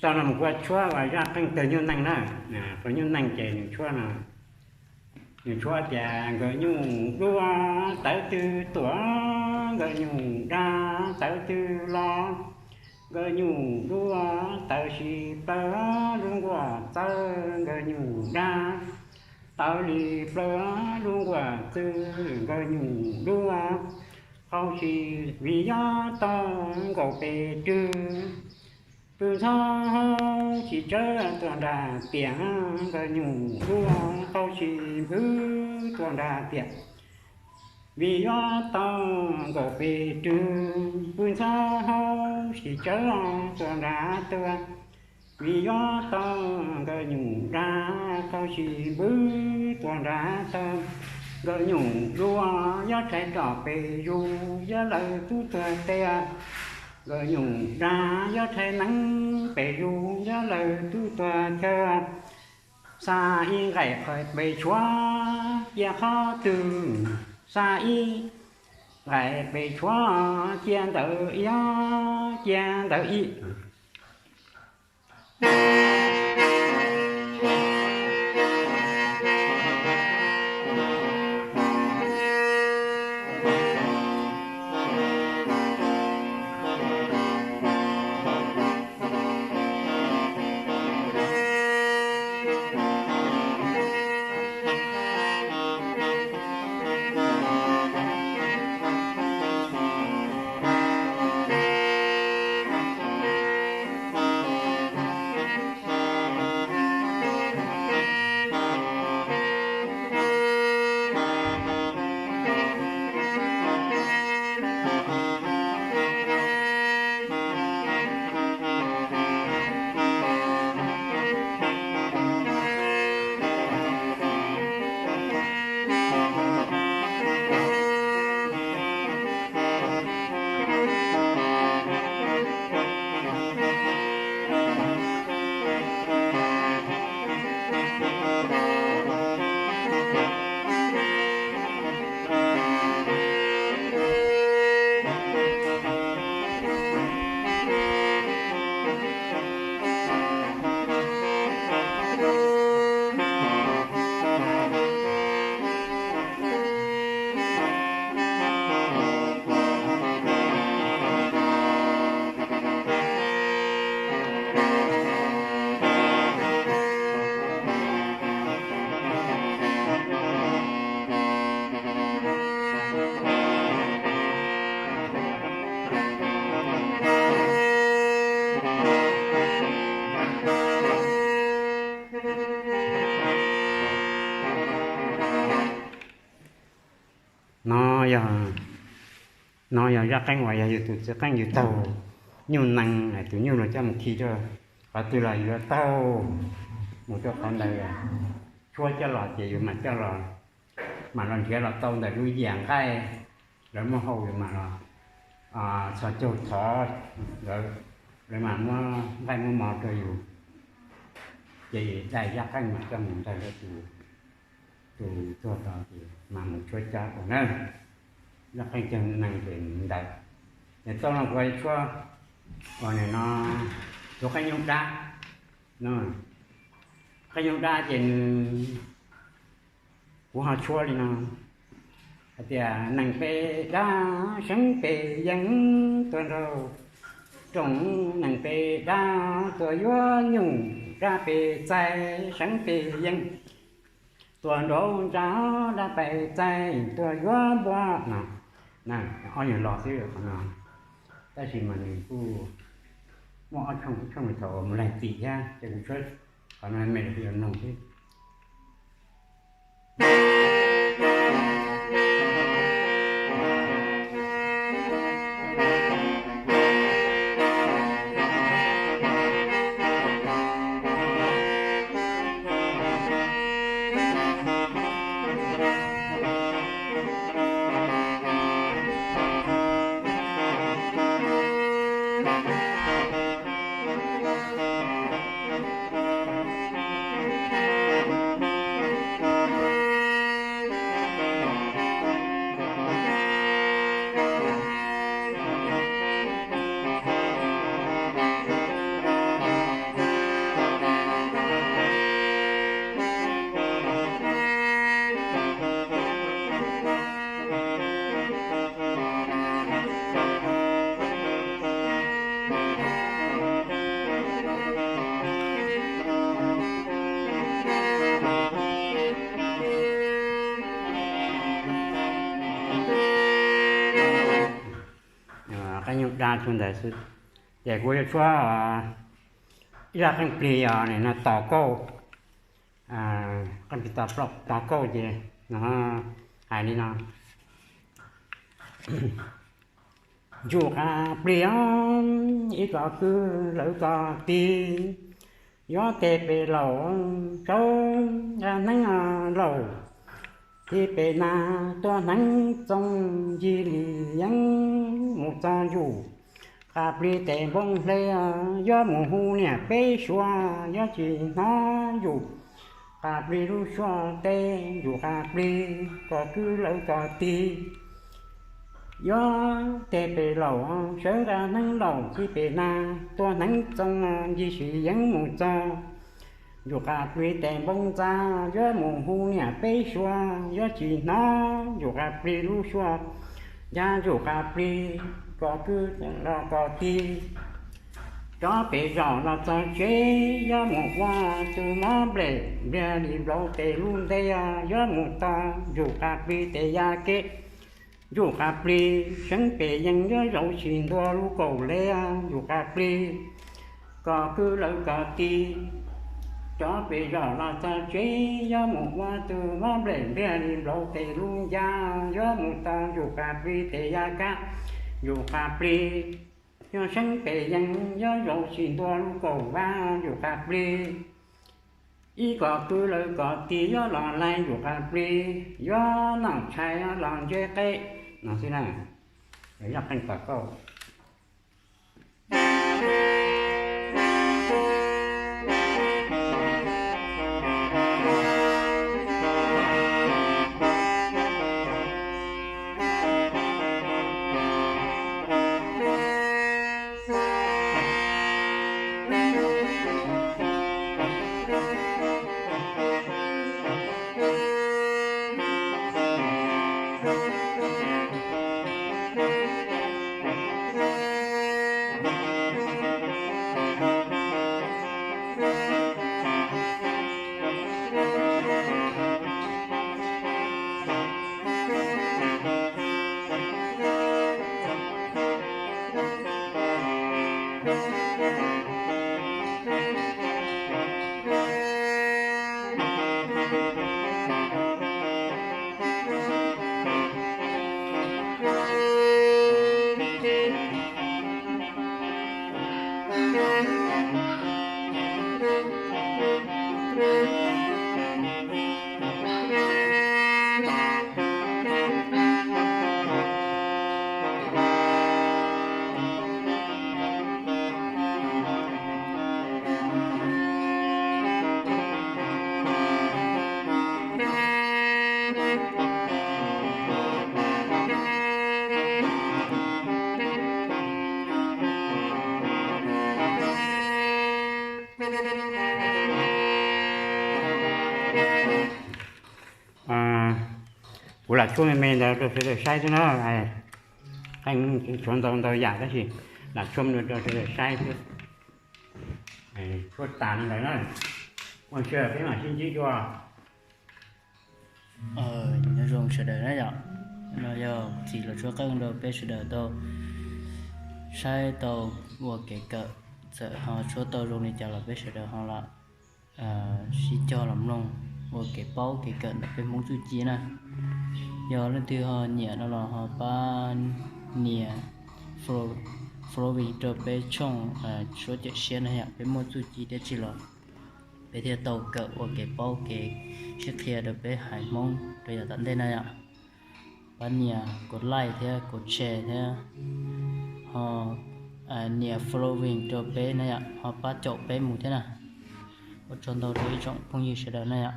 Tau no mus kuv tshuab uas zaj qeej tawg nyuj nees na. Tawg nyuj nees ces nws tshuab no, nws tshuab tias nkawd nyuj dua tawv twg tuaj, nkawd nyuj dab tawv twg los, nkawd nyuj dua tawv si plaws lub nkuaj txawb, nkawd nyuj dab tawv li plaws lub nkuaj txwb, nkawd nyuj dua qau si vim yob tau nkaus pes rwg. Pw ntxhov hauv tsis tsawv tuaj nram tiam, nkawd nyuj dua qau si npwv tuaj nram tiam. Vim yob tau nkaus pes rwg, pw ntxhov hauv tsis tsawv tuaj nram tuaj. Vim yob tau nkawd nyuj dab qau si npwv tuaj nram tuaj. Nkawd nyuj dua yob rhais roj pes zus, yog lawv tub tuag tiag. Nkawd nyuj dab yob rhais neeb pes zus, yog lawv tub tuag chaw. Xa ib nqaij pes tshuab cia qhov twg, xa ib nqaij pes tshuab cia ntawm ib, cia ntawm ib. No yog, no yog zaj qeej uas yog yus tus txiv qeej yus taug nyuj nees, tus nyuj los coj mus khi rau qhov twg los yus yuav taug mus rau qhov ntawd, tshuab coj los ces yus mam coj los, mam los nrhiav los tau ntawm lub yias nqaij lawv muab hau, yus mam los txhos caug thov lawv, lawv mam muab nqaij muab mov rau yus. Ces dai zaj qeej mam coj mus ntawm lawv tus, tus tuag tod ces mam mus tshuab cab ua na. Zaj qeej tawg nees ces ntawd. Ces tau no kuv tshuab uas nim no tus qeej nyuj dab, qeej nyuj dab ces nws, kuv ho tshuab li no hais tias nees pes dab seev pes yees tuaj nraug rooj, nees pes dab tuaj yuav nyuj dab pes txais seev pes yees, tuaj nraug ntsa dab pes txais tuaj yuav npua no. Ob nyuag lo xwb qhov no, tab sis mas nws kuj muaj ob tshooj, ib tshooj thaum mus laig txim thiab ces kuv tshuab qhov no me rau peb yuav mloog xwb. Txog ntawd xwb, ces kuv yuav tshuab ib zaj qeej plig os, nim no tos kauj, qeej plig tos kauj ces no hais li no. Ntsuj qas plig os, ib kos kwv lawv kos tig, yuav tes pem laus sawv nqa hneev laus, tig pem nas tua hneev txoov, ncig li yeeb mus txog ntsuj qas plig tes npoo hle, yuav mus hu niam peb suav yuav tsis hnov ntsuj qas plig lub suab teb, ntsuj qas plig kos kwv lawv kos tig, yuav tes pem laus sawv nqa hneev laus, tig pem nas tua hneev txoov, ncig li yeeb mus txog ntsuj qas plig tes npoo ntxa, yuav mus hu niam peb suav yuav tsis hnov ntsuj qas plig lub suab, ncaj ntsuj qas plig kos kwv los kos tig, rov pem zos los txog tsev, yuav mus ua tus mob nplej npliag li nplaum tes lub ntej, yuav mus tau ntsuj qas plig tes ya kev, ntsuj qas plig seev pem yees, yuav zaum tsis ntua lub kaum le, ntsuj qas plig kos kwv lawv kos tig, rov pem zos los txog tsev, yuav mus ua tus mob nplej npliag li nplaum tes lub ncaj, yuav mus tau ntsuj qas plig tes ya kab, ntsuj qas plig yog seev pem yees, yuav zaum tsis ntua lub kaum vab, ntsuj qas plig ib kos kwv lawv kos tig, yuav los laij ntsuj qas plig, yuav noj tshais los ntse qe no xwb na. Yog qeej tos kauj. Kuv lam tshuab me me ntawd rau sawv daws saib xwb na. Qeej tshuav ntau ntau yam tab sis lam tshuab me me rau sawv daws saib xwb. Tshuab tas li ntawd na. Ua tsaug, peb mam sib ntsib dua. Nyob zoo sawv daws na yom, no yog txiv los tshuab qeej rau peb sawv daws tau saib tau ua kev kawm, txawm ho tshuab tau zoo li cas los peb sawv daws ho lam sib cog los mloog ua kev paub kev kawm ntawm peb Hmoob txuj ci na. Yog leej twg ho nyiam no los ho pab nias following rau peb tshooj suab cawm siab na yom, peb muaj txuj ci dab tsi los peb thiaj tau kawm ua kev paub kev sib qhia rau peb haiv Hmoob rau yav tom ntej na yom. Pab nias kuv like thiab kuv share thiab ho nias following rau peb na yom, ho pab caum peb mus thiab na. Ua tsaug ntau rau ib tsoom phooj ywg sawv daws na yom.